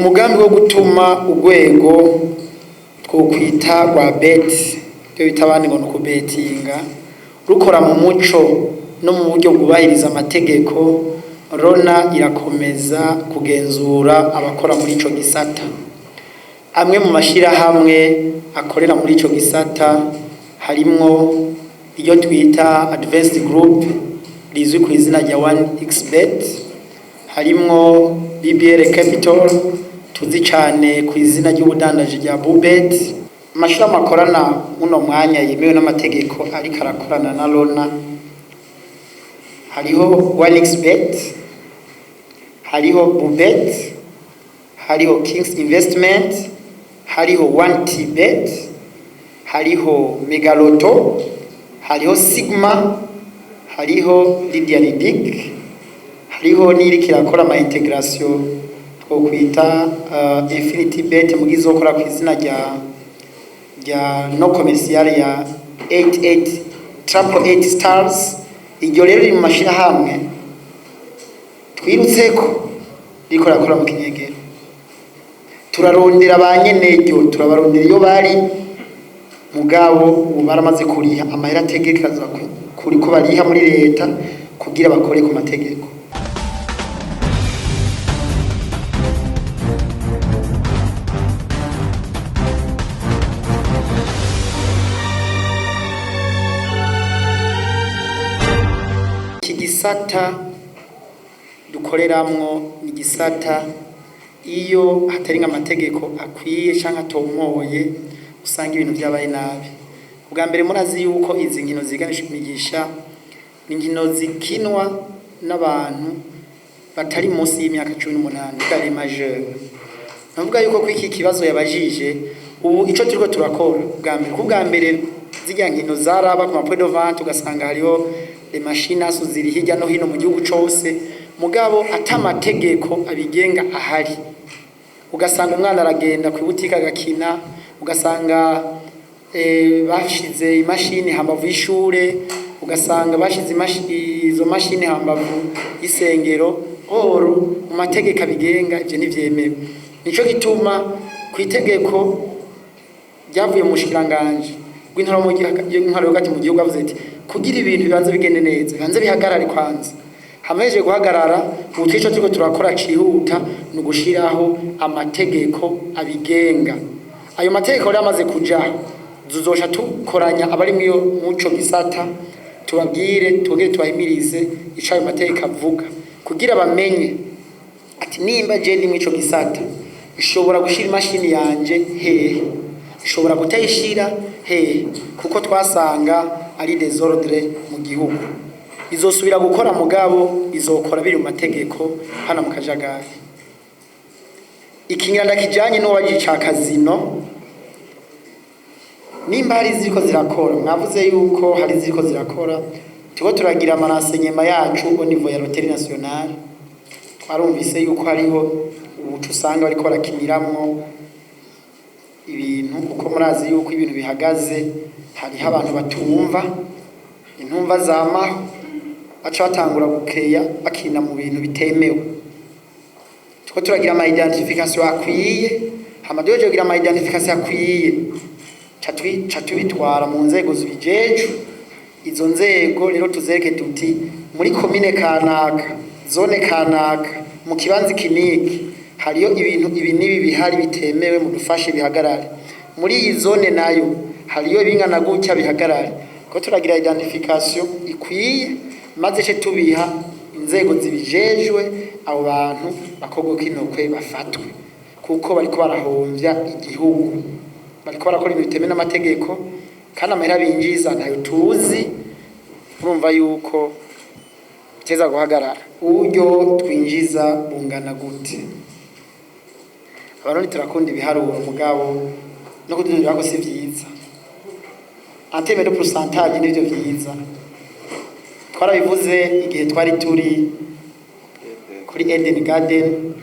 Umugambi wo gutuma urwego twokwita rwa beti, ivyo bita abandi ngo nukubetinga, rukora mu muco no mu buryo bwubahiriza amategeko. Rona irakomeza kugenzura abakora muri ico gisata. Amwe mu mashirahamwe akorera muri ico gisata harimwo iryo twita Advanced Group rizwi kw'izina rya One Xbet, harimwo BBL Capital tuzi cane kw'izina ry'ubudandaji rya Bubet. Amashirahamwe akorana muno mwanya yemewe n'amategeko ariko arakorana na Rona, hariho One Xbet, hariho Bubet, hariho Kings Investment, hariho One Tbet, hariho Megaloto, hariho Sigma, hariho Lydia Ludic, hariho n'iriko irakora ama integration twokwita Infinity Bet, muga izokora kw'izina rya no commercial ya 88 888 Stars. Iryo rero riri mu mashirahamwe twirutseko ririko rirakora mu kinyegero. Turarondera ba nyeneryo, turabarondera iyo bari, mugabo ubu baramaze kuriha amahera ategekanijwe ko bariha muri leta kugira bakore ku mategeko. Iki gisata dukoreramwo ni igisata iyo hatari nk'amategeko akwiye canke atomoye usanga ibintu vyabaye nabi. Ubwa mbere murazi yuko izi nkino ziganisha imigisha ni inkino zikinwa n'abantu batari munsi y'imyaka 18, bari majeur. Navuga yuko kuri iki kibazo yabajije, ubu ico turiko turakora ubwa mbere, kubwa mbere zirya nkino zaraba ku ma point de vente, ugasanga hariho les machines ziri hirya no hino mu gihugu cose, mugabo ata amategeko abigenga ahari. Ugasanga umwana aragenda kw'ibutike agakina, ugasanga bashize imashini hambavu y'ishure, ugasanga bashize izo mashini hambavu y'isengero. Or mu mategeko abigenga ivyo ntivyemewe. Nico gituma kw'itegeko ryavuye mu bushikiranganji bw'intwaro yo hagati mu gihugu bavuze ati kugira ibintu bibanze bigende neza, bibanze bihagarare kwanza. Hamaze guhagarara, ubu twico turiko turakora cihuta ni ugushiraho amategeko abigenga. Ayo mategeko rero amaze kujaho, tuzosha tukoranya abari muco gisata, tubabwire, twongere tubahimirize ico ayo mategeko avuga, kugira bamenye ati nimba je ndi mw'ico gisata nshobora gushira imashini yanje hehe, nshobora kutayishira hehe, kuko twasanga ari désordre mu gihugu. Izosubira gukora, mugabo izokora biri mu mategeko, hano mu kajagari. Ikinyarwanda kijanye n'uwabajije ca casino, nimba hari iziriko zirakora, mwavuze yuko hari iziriko zirakora, turiko turagira ama renseignement yacu au niveau ya Loterie Nationale. Twarumvise yuko hariho ubucu usanga bariko barakiniramwo ibintu, kuko murazi yuko ibintu bihagaze hariho abantu batumva intumva zamaho baca batangura gukeya bakina mu bintu bitemewe. Turiko turagira ama identification akwiye, hama duhejeje kugira ama identification akwiye ca tubitwara mu nzego zibijejwe. Izo nzego rero tuzereke tuti muri komine kanaka, zone kanaka, mu kibanza iki n'iki hariyo ibintu ibi n'ibi bihari bitemewe, mudufashe bihagarare. Muri iyi zone nayo hariyo ibingana gutya, bihagarare. Ko turagira identification ikwiye, maze ce tubiha inzego zibijejwe, abo bantu bakogwe inokwe bafatwe, kuko bariko barahomvya igihugu, bariko barakora ibintu bitemewe n'amategeko, kandi amahera binjiza ntayo tuzi. Urumva yuko biteza guhagarara. Uburyo twinjiza bungana gute? Abarundi turakunda ibiharuro, mugabo no kududurirako si vyiza. En terme de pourcentage nivyo vyiza. Twarabivuze igihe twari turi kuri Eden Garden,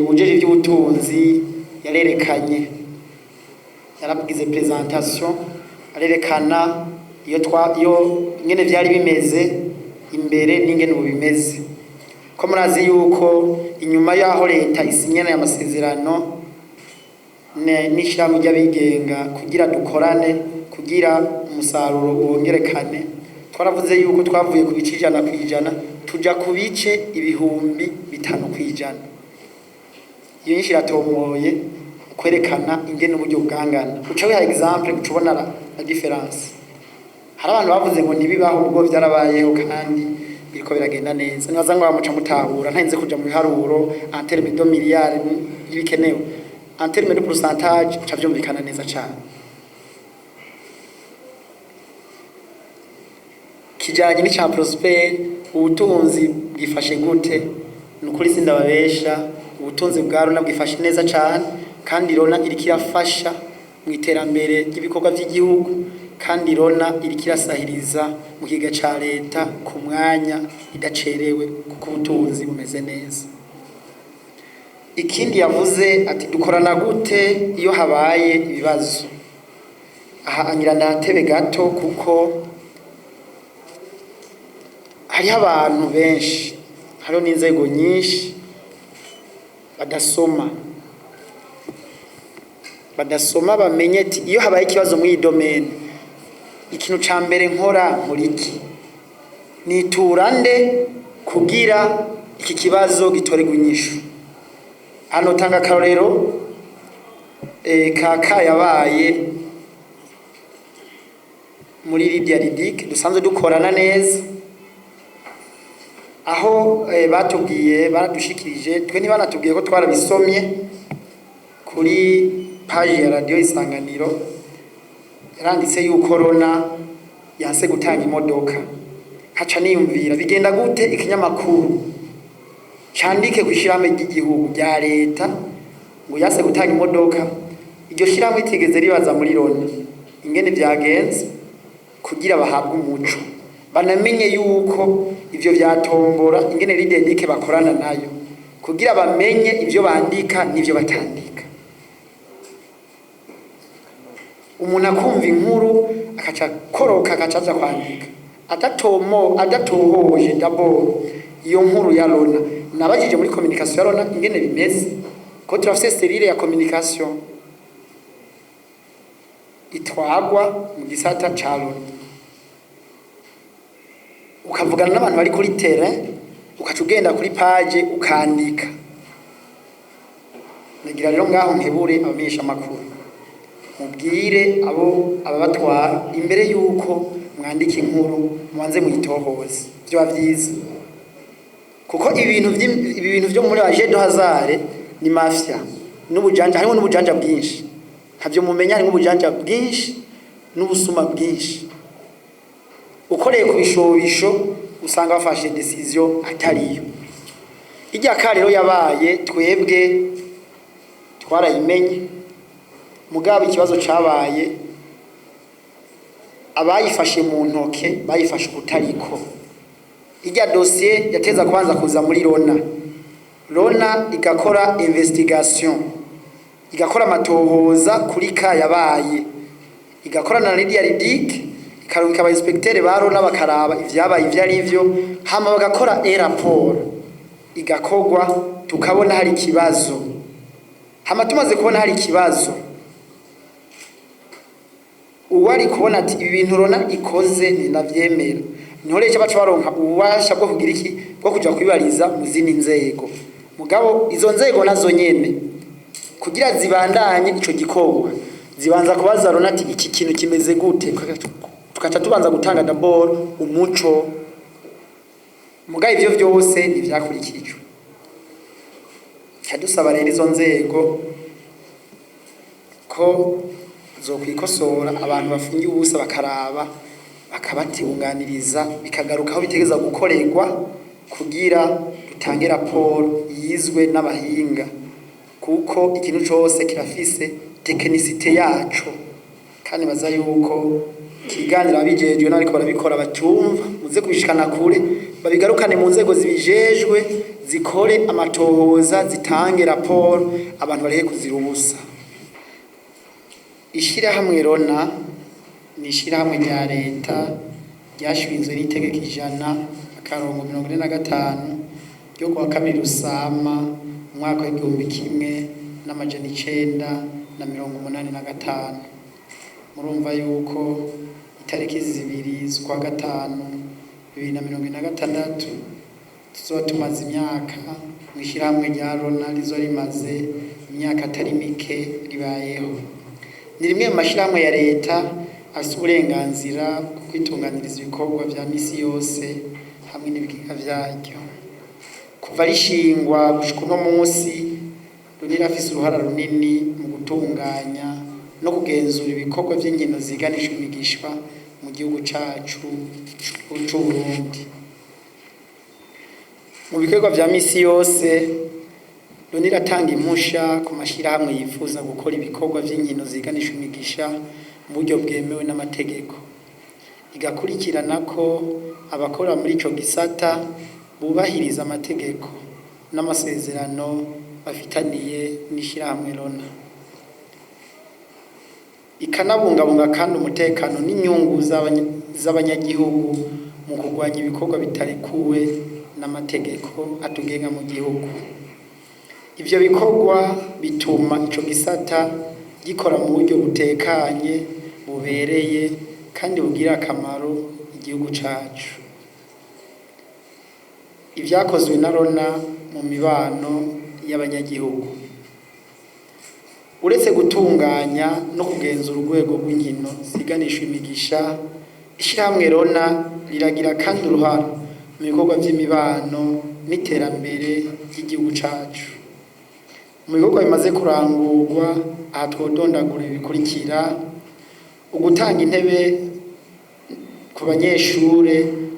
uwujejwe ivy'ubutunzi yarerekanye, yaragize présentation, arerekana iyo twa iyo ingene vyari bimeze imbere n'ingene ubu bimeze. Ko murazi yuko inyuma y'aho leta isinyana amasezerano n'ishirahamwe ry'abigenga kugira dukorane, kugira umusaruro wongerekane, twaravuze yuko twavuye ku bice 100% tuja ku bice 5000%. Iyo nyinshi iratomoye kwerekana ingene uburyo bwangana. Uca wiha exemple, uca ubona la différence. Hari abantu bavuze ngo ntibibaho, ubwo vyarabayeho kandi biriko biragenda neza. Nibaza ngo bamuca mutahura, ntarinze kuja mu biharuro en terme de milliards y'ibikenewe, en terme de pourcentage uca vyumvikana neza cane. Kijanye n'ica Prosper, ubutunzi bwifashe gute? Ni ukuri sindababesha, ubutunzi bwa Rona bwifashe neza cane, kandi Rona iriko irafasha mu iterambere ry'ibikorwa vy'igihugu, kandi Rona iriko irasahiriza mu kigega ca leta ku mwanya idacerewe, kuko ubutunzi bumeze neza. Ikindi yavuze ati dukorana gute iyo habaye ibibazo? Aha angira ndahatebe gato, kuko hariho abantu benshi, hariho n'inzego nyinshi badasoma bamenye ati iyo habaye ikibazo muri iyi domaine, ikintu ca mbere nkora muri iki, nitura nde kugira iki kibazo gitorerwe inyishu. Hano tanga akarorero kaka yabaye muri Lydia Ridic dusanzwe dukorana neza, aho batubwiye, baradushikirije, twe ntibanatubwiye ko twarabisomye kuri page ya Radio Isanganiro, yaranditse yuko Rona yanse gutanga imodoka. Haca niyumvira bigenda gute ikinyamakuru candike ku ishirahamwe ry'igihugu rya leta ngo yanse gutanga imodoka, iryo shirahamwe ritigeze ribaza muri Rona ingene vyagenze kugira bahabwe umuco, banamenye yuko ivyo vyatombora ingene Lidedike bakorana nayo, kugira bamenye ivyo bandika n'ivyo batandika. Umuntu akumva inkuru akaca koroka akaca aza kwandika adatohoje d'abord iyo nkuru ya Rona. Nabajije muri communication ya Rona ingene bimeze, ko turafise cellule ya communication itwagwa mu gisata ca Rona, ukavugana n'abantu bari kuri terrain, ukaca ugenda kuri page ukandika. Nagira rero ngaho nkebure abamenyesha amakuru, mubwire abo ababatwara imbere yuko mwandika inkuru mubanze muyitohoze, vyoba vyiza, kuko ibintu ibintu vyo muri aje do hazare ni mafia n'ubujanja, harimo n'ubujanja bwinshi, ntavyo mumenya, harimo ubujanja bwinshi n'ubusuma bwinshi. Ukoreye ku bishobisho usanga bafashe decision atariyo. Irya ka rero yabaye twebwe twarayimenye, mugabo ikibazo cabaye abayifashe mu ntoke bayifashe kutariko. Irya dossier yateza kubanza kuza muri Rona, Rona igakora investigation, igakora amatohoza kuri ka yabaye, igakorana na Lydia Ridic, ikarungika aba inspecteur ba Rona bakaraba ivyabaye ivyo ari vyo, hama bagakora e rapport igakogwa, tukabona hari ikibazo. Hama tumaze kubona hari ikibazo, uwari kubona ati ibi bintu Rona ikoze ninavyemera, niho rero baca baronka ububasha bwo kugira iki, bwo kuja kwibariza mu zindi nzego. Mugabo izo nzego nazo nyene kugira zibandanye ico gikorwa, zibanza kubaza Rona ati iki kintu kimeze gute, tukaca tubanza gutanga d'abord umuco. Mugabo ivyo vyose ntivyakurikijwe. Dusaba rero izo nzego ko zokwikosora, abantu bafungiye ubusa bakaraba bakabatunganiriza, bikagaruka aho bitegeza gukorerwa, kugira dutange raporo yizwe n'abahinga, kuko ikintu cose kirafise technicité yaco. Kandi baza yuko kiganira abijejwe n'ariko barabikora batumva, muze kubishikana kure, babigarukane mu nzego zibijejwe, zikore amatohoza, zitange raporo, abantu bareke kuzira ubusa. Ishirahamwe Rona ni ishirahamwe rya leta ryashinzwe n'itegeko 100-45 ryo kuwa 2 Rusama umwaka w'1985. Murumva yuko itariki 2 z'ukwa gatanu 2026 tuzoba tumaze imyaka mu ishyirahamwe rya Rona rizo rimaze imyaka atari mike ribayeho. Ni rimwe mu mashyirahamwe ya leta afise uburenganzira bwo kwitunganiriza ibikorwa vya misi yose hamwe n'ibigega vyaryo. Kuva rishingwa gushika uno munsi, Rona irafise uruhara runini mu gutunganya no kugenzura ibikorwa vy'inkino ziganisha imigishwa mu gihugu cacu c'Uburundi. Mu bikorwa vya misi yose, Rona iratanga impusha ku mashirahamwe yifuza gukora ibikorwa vy'inkino ziganisha imigisha mu buryo bwemewe n'amategeko, igakurikirana ko abakora muri ico gisata bubahiriza amategeko n'amasezerano bafitaniye n'ishirahamwe Rona, ikanabungabunga kandi umutekano n'inyungu z'abanyagihugu mu kurwanya ibikorwa bitarekuwe n'amategeko atugenga mu gihugu. Ivyo bikorwa bituma ico gisata gikora mu buryo butekanye, bubereye kandi bugira akamaro igihugu cacu. Ivyakozwe na Rona mu mibano y'abanyagihugu: uretse gutunganya no kugenzura urwego rw'inkino ziganisha imigisha, ishirahamwe Rona riragira kandi uruhara mu bikorwa vy'imibano n'iterambere ry'igihugu cacu. Mu bikorwa bimaze kurangurwa, aha twodondagura ibikurikira: ugutanga intebe ku banyeshure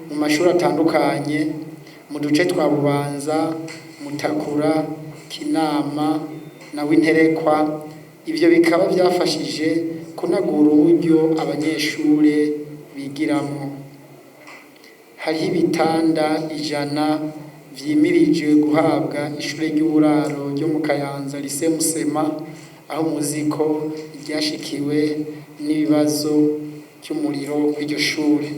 mu mashuri atandukanye mu duce twa Bubanza, Mutakura, Kinama na Winterekwa. Ivyo bikaba vyafashije kunagura uburyo abanyeshure bigiramwo. Hariho ibitanda 100 vyimirije guhabwa ishure ry'uburaro ryo mu Kayanza, Lycée Musema, aho muzi ko ryashikiwe n'ibibazo vy'umuriro w'iryo shure.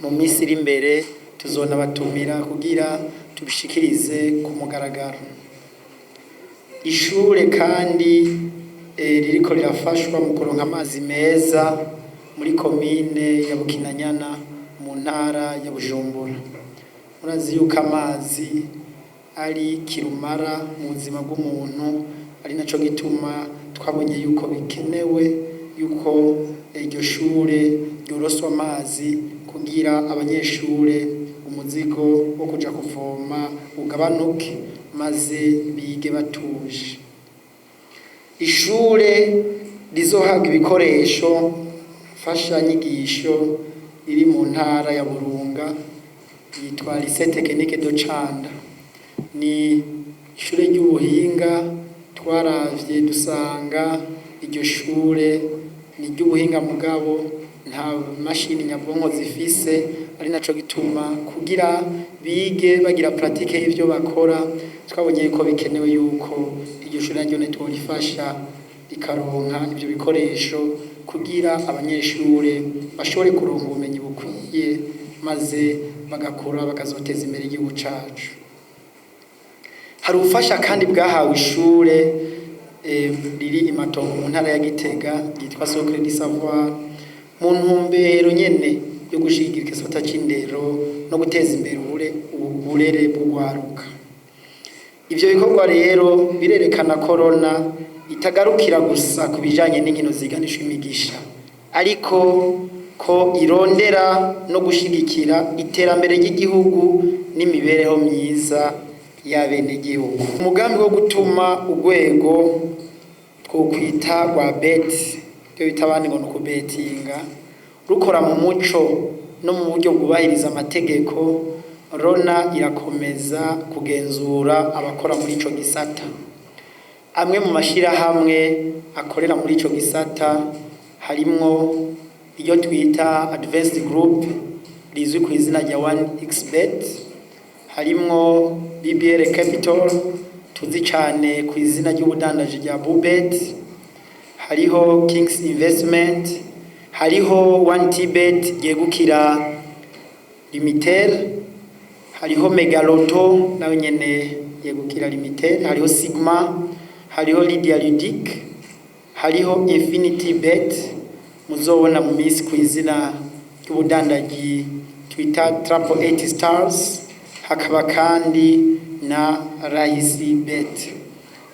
Mu minsi iri imbere tuzonabatumira kugira tubishikirize ku mugaragaro. Ishure kandi ririko rirafashwa mu kuronka amazi meza muri komine ya Bukinanyana mu ntara ya Bujumbura. Murazi yuko amazi ari kirumara mu buzima bw'umuntu, ari naco gituma twabonye yuko bikenewe yuko iryo shure ryoroswa amazi kugira abanyeshure umuzigo wo kuja kuvoma ugabanuke, maze bige batuje. Ishure rizohabwa ibikoresho mfashanyigisho riri mu ntara ya Burunga, yitwa Lycée Technique de Canda. Ni ishure ry'ubuhinga. Twaravye dusanga iryo shure ni iry'ubuhinga, mugabo nta mashini nyabwonko zifise, ari naco gituma kugira bige bagira pratique y'ivyo bakora, twabonye yuko bikenewe yuko iryo shure naryo tworifasha rikaronka ivyo bikoresho kugira abanyeshure bashobore kuronka ubumenyi bukwiye, maze bagakura bakazoteza imbere igihugu cacu. Hari ubufasha kandi bwahawe ishure riri i Matongo mu ntara ya Gitega ryitwa Socle du Savoir, mu ntumbero nyene yo gushigikira igisata c'indero no guteza imbere uburere bw'urwaruka. Ivyo bikorwa rero birerekana ko Rona itagarukira gusa ku bijanye n'inkino ziganisha imigisha, ariko ko irondera no gushigikira iterambere ry'igihugu n'imibereho myiza y'abenegihugu. Umugambi wo gutuma urwego twokwita rwa beti, ibyo bita abandi ngo ni ukubetinga, rukora mu muco no mu buryo bwubahiriza amategeko, Rona irakomeza kugenzura abakora muri ico gisata. Amwe mu mashirahamwe akorera muri ico gisata harimwo iyo twita Advanced Group rizwi ku izina rya 1xBet, harimwo BBL Capital tuzi cane ku izina ry'ubudandaji rya Bubet, hariho Kings Investment, hariho One Tibet ryegukira Limitel, Hariho Megaloto, nayo nyene Yegukira Limited, hariho Sigma, hariho Lydia Ludic, hariho Infinity Bet muzobona mu minsi ku izina ry'ubudandaji twita 888 Stars, hakaba kandi na Rahisi Bet.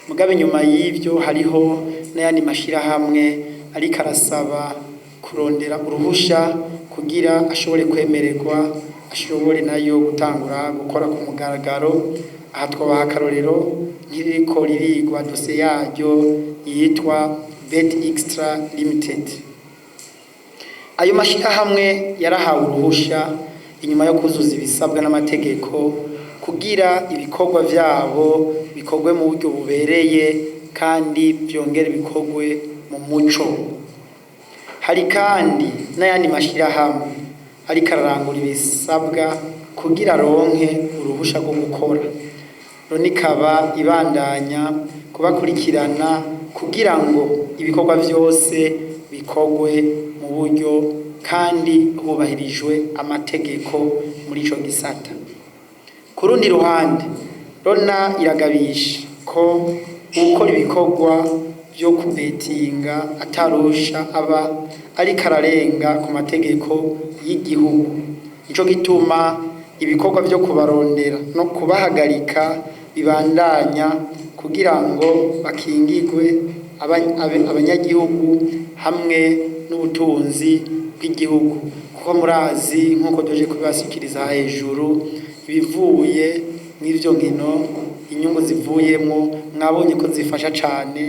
Mugabe inyuma y'ivyo hariho n'ayandi mashirahamwe ariko arasaba kurondera uruhusha kugira ashobore kwemererwa, ashobore nayo gutangura gukora ku mugaragaro. Aha twobaha akarorero nk'iriko ririgwa dosiye yaryo yitwa Bet Extra Limited. Ayo mashirahamwe yarahawe uruhusha inyuma yo kuzuza ibisabwa n'amategeko kugira ibikorwa vyabo bikorwe mu buryo bubereye kandi vyongere bikorwe mu muco. Hari kandi n'ayandi mashirahamwe ariko ararangura ibisabwa kugira aronke uruhusha rwo gukora. Loni ikaba ibandanya kubakurikirana kugira ngo ibikorwa vyose bikorwe mu buryo kandi hubahirijwe amategeko muri ico gisata. Ku rundi ruhande, Lona iragabisha ko uwukora ibikorwa vyo kubetinga atarusha aba ariko ararenga ku mategeko y'igihugu. Nico gituma ibikorwa vyo kubarondera no kubahagarika bibandanya kugira ngo bakingigwe abanyagihugu hamwe n'ubutunzi bw'igihugu, kuko murazi nk'uko tuje kubibashikiriza hejuru, ibivuye mw'ivyo nkino, inyungu zivuyemwo mwabonye ko zifasha cane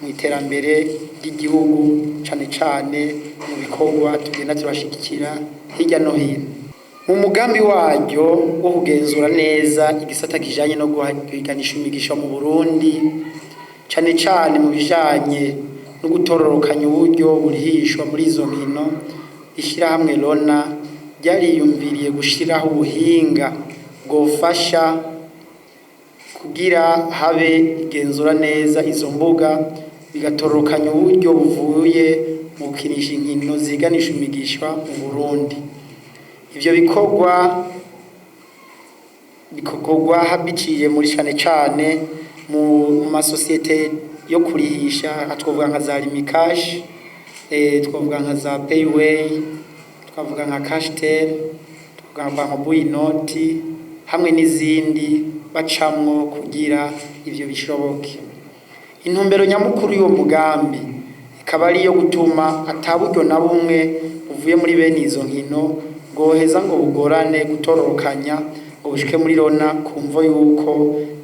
mu iterambere ry'igihugu, cane cane mu bikorwa tugenda turashigikira hirya no hino. Mu mugambi waryo wo kugenzura neza igisata kijanye no guhiganisha imigisha mu Burundi, cane cane mu bijanye no gutororokanya uburyo burihishwa muri izo nkino, ishirahamwe Lona ryariyumviriye gushiraho ubuhinga bwofasha kugira habe igenzura neza izo mbuga, bigatororokanya uburyo buvuye mu gukinisha inkino ziganisha imigisha mu Burundi. Ivyo bikorwa bikorwa biciye muri cane cane mu masosiyete yo kurihisha, aha twovuga nka za Lumicash, twovuga nka za Payway, twavuga nka Cashtel, twavuga nka Buyinoti hamwe n'izindi bacamwo kugira ivyo bishoboke. Intumbero nyamukuru y'uwo mugambi ikaba ari iyo gutuma ata buryo na bumwe buvuye muri bene izo nkino bwoheza ngo bugorane gutororokanya ngo bushike muri Lona, ku mvo yuko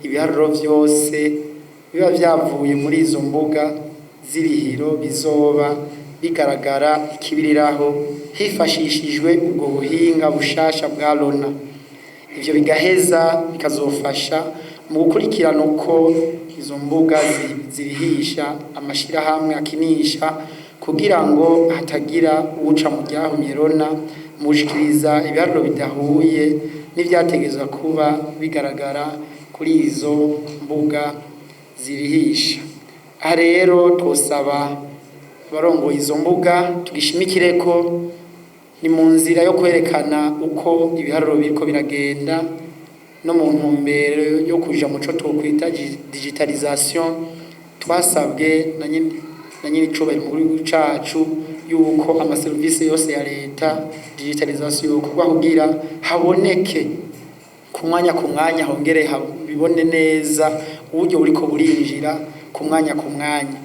ibiharuro vyose biba vyavuye muri izo mbuga z'irihiro bizoba bigaragara ikibiriraho hifashishijwe ubwo buhinga bushasha bwa Lona. Ivyo bigaheza bikazofasha mu gukurikirana uko izo mbuga zirihisha amashirahamwe akinisha, kugira ngo hatagira uwuca mu ryahumye Lona mu gushikiriza ibiharuro bidahuye n'ivyategerezwa kuba bigaragara kuri izo mbuga zirihisha. Aha rero twosaba abarongoye izo mbuga tugishimikireko, ni mu nzira yo kwerekana uko ibiharuro biriko biragenda no mu ntumbero yo kuja muco twokwita digitalisation. Twasabwe na nyene icubahiro umukuru w'igihugu cacu yuko amaserivisi yose ya leta digitalisation yokorwa kugira haboneke ku mwanya ku mwanya, hongere bibone neza uburyo buriko burinjira ku mwanya ku mwanya.